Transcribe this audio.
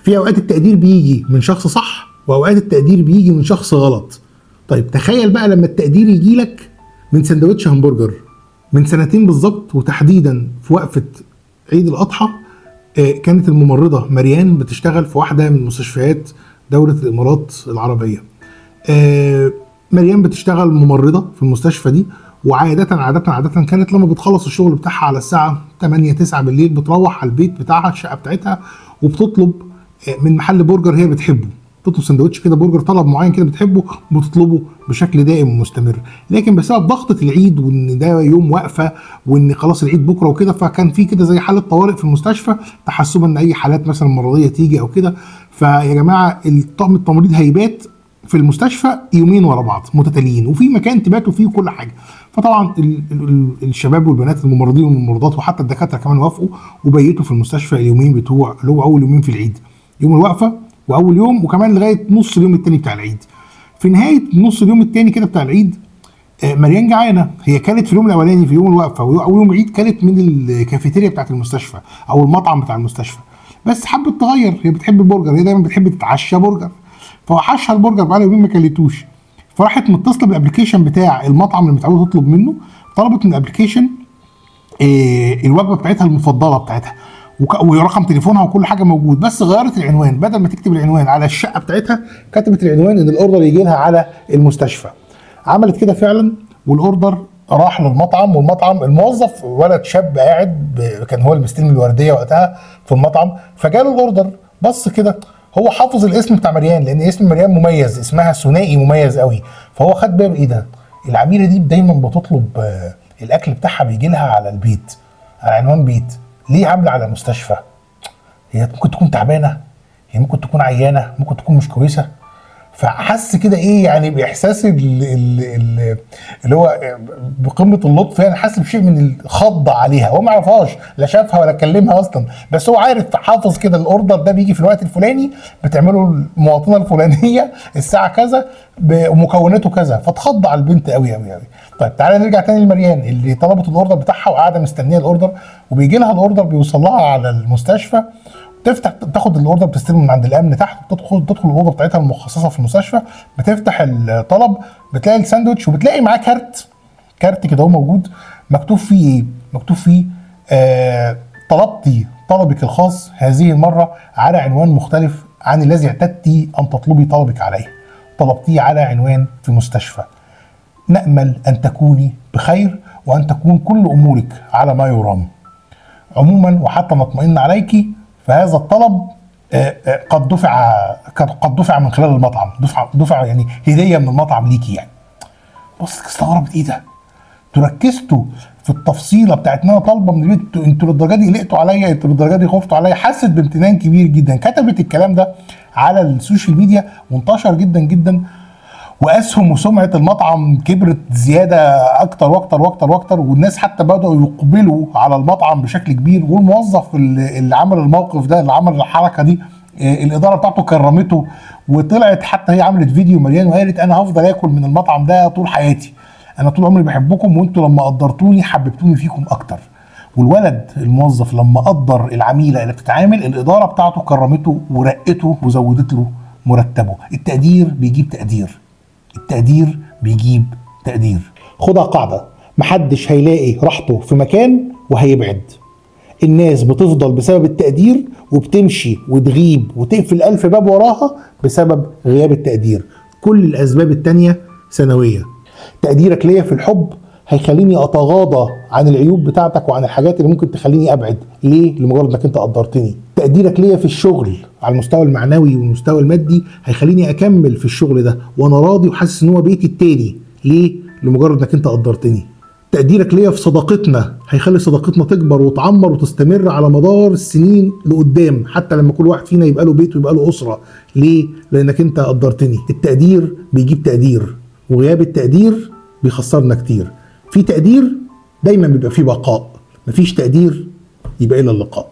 في اوقات التقدير بيجي من شخص صح، واوقات التقدير بيجي من شخص غلط. طيب تخيل بقى لما التقدير يجي لك من سندوتش همبرجر. من سنتين بالظبط، وتحديدا في وقفه عيد الاضحى، كانت الممرضة مريان بتشتغل في واحدة من مستشفيات دولة الامارات العربية. مريان بتشتغل ممرضة في المستشفى دي، وعاده عادة عادة كانت لما بتخلص الشغل بتاعها على الساعة 8 9 بالليل بتروح على البيت بتاعها، الشقة بتاعتها، وبتطلب من محل برجر هي بتحبه، تطلب سندوتش كده برجر، طلب معين كده بتحبه بتطلبه بشكل دائم ومستمر. لكن بسبب ضغطه العيد وان ده يوم وقفه وان خلاص العيد بكره وكده، فكان في كده زي حاله طوارئ في المستشفى تحسبا ان اي حالات مثلا مرضية تيجي او كده. فيا جماعة الطاقم التمريض هيبات في المستشفى يومين ورا بعض متتاليين، وفي مكان تباتوا فيه وكل حاجة. فطبعا الشباب والبنات الممرضين والممرضات وحتى الدكاترة كمان وافقوا وبيتوا في المستشفى اليومين بتوع اللي هو اول يومين في العيد، يوم الوقفة واول يوم، وكمان لغاية نص اليوم الثاني بتاع العيد. في نهاية نص اليوم الثاني كده بتاع العيد، مريان جعانة. هي كانت في اليوم الاولاني في يوم الوقفة واول يوم العيد كانت من الكافيتيريا بتاعت المستشفى او المطعم بتاع المستشفى، بس حبت تغير. هي بتحب البرجر، هي دايما بتحب تتعشى برجر، فوحشها البرجر بقى يومين ما كلتوش. فراحت متصلة بال application بتاع المطعم اللي متعوده تطلب منه، طلبت من ال application الوجبة بتاعتها المفضلة بتاعتها ورقم تليفونها وكل حاجة موجود، بس غيرت العنوان. بدل ما تكتب العنوان على الشقة بتاعتها كتبت العنوان ان ال order يجي لها على المستشفى. عملت كده فعلا، وال order راح للمطعم، والمطعم الموظف ولد شاب قاعد كان هو المستلم الوردية وقتها في المطعم، فجاله ال order، بص كده هو حافظ الاسم بتاع مريان لان اسم مريان مميز، اسمها ثنائي مميز قوي، فهو خد باله ايه ده، العميله دي دايما بتطلب الاكل بتاعها بيجي لها على البيت، على عنوان بيت، ليه عامله على مستشفى؟ هي ممكن تكون تعبانة، هي ممكن تكون عيانه، ممكن تكون مش كويسة. فحس كده ايه يعني باحساس اللي هو بقمة اللطف، يعني حس بشيء من الخض عليها. هو ما يعرفهاش، لا شافها ولا كلمها اصلا، بس هو عارف حافظ كده ال order ده بيجي في الوقت الفلاني، بتعمله المواطنة الفلانية الساعة كذا ومكوناته كذا، فاتخض على البنت قوي قوي قوي. طيب تعالى نرجع تاني لمريان اللي طلبت ال order بتاعها وقاعدة مستنيه ال order، وبيجي لها ال order بيوصل لها على المستشفى، تفتح تاخد ال order، بتستلمه من عند الامن تحت، تدخل الاوضة بتاعتها المخصصة في المستشفى، بتفتح الطلب بتلاقي الساندوتش، وبتلاقي معاه كارت كده هو موجود مكتوب فيه ايه؟ مكتوب فيه طلبتي طلبك الخاص هذه المرة على عنوان مختلف عن الذي اعتدتي ان تطلبي طلبك عليه، طلبتيه على عنوان في مستشفى. نامل ان تكوني بخير وان تكون كل امورك على ما يرام. عموما وحتى نطمئن عليك فهذا الطلب قد دفع من خلال المطعم، دفع يعني هديه من المطعم ليكي يعني. بص استغربت ايه ده؟ انتوا ركزتوا في التفصيله بتاعت ان انا طالبه من البيت، انتوا للدرجة دي قلقتوا عليا، انتوا للدرجة دي خفتوا عليا. حست بامتنان كبير جدا، كتبت الكلام ده على ال social media وانتشر جدا جدا، واسهم وسمعه المطعم كبرت زيادة اكتر واكتر واكتر واكتر، والناس حتى بداوا يقبلوا على المطعم بشكل كبير. والموظف اللي عمل الموقف ده، اللي عمل الحركة دي، الادارة بتاعته كرمته، وطلعت حتى هي عملت فيديو مليان وقالت انا هفضل اكل من المطعم ده طول حياتي، انا طول عمري بحبكم، وانتوا لما قدرتوني حببتوني فيكم اكتر. والولد الموظف لما قدر العميله اللي بتتعامل، الادارة بتاعته كرمته ورقته وزودت له مرتبه. التقدير بيجيب تقدير، التقدير بيجيب تقدير. خدها قاعدة، محدش هيلاقي راحته في مكان وهيبعد. الناس بتفضل بسبب التقدير وبتمشي وتغيب وتقفل ألف باب وراها بسبب غياب التقدير. كل الأسباب التانية ثانوية. تقديرك ليا في الحب هيخليني أتغاضى عن العيوب بتاعتك وعن الحاجات اللي ممكن تخليني أبعد. ليه؟ لمجرد انك انت قدرتني. تقديرك ليا في الشغل على المستوى المعنوي والمستوى المادي هيخليني اكمل في الشغل ده وانا راضي وحاسس ان هو بيتي التاني. ليه؟ لمجرد انك انت قدرتني. تقديرك ليا في صداقتنا هيخلي صداقتنا تكبر وتعمر وتستمر على مدار السنين لقدام، حتى لما كل واحد فينا يبقى له بيت ويبقى له اسره. ليه؟ لانك انت قدرتني. التقدير بيجيب تقدير، وغياب التقدير بيخسرنا كتير. في تقدير دايما بيبقى فيه بقاء، مفيش تقدير يبقى الى اللقاء.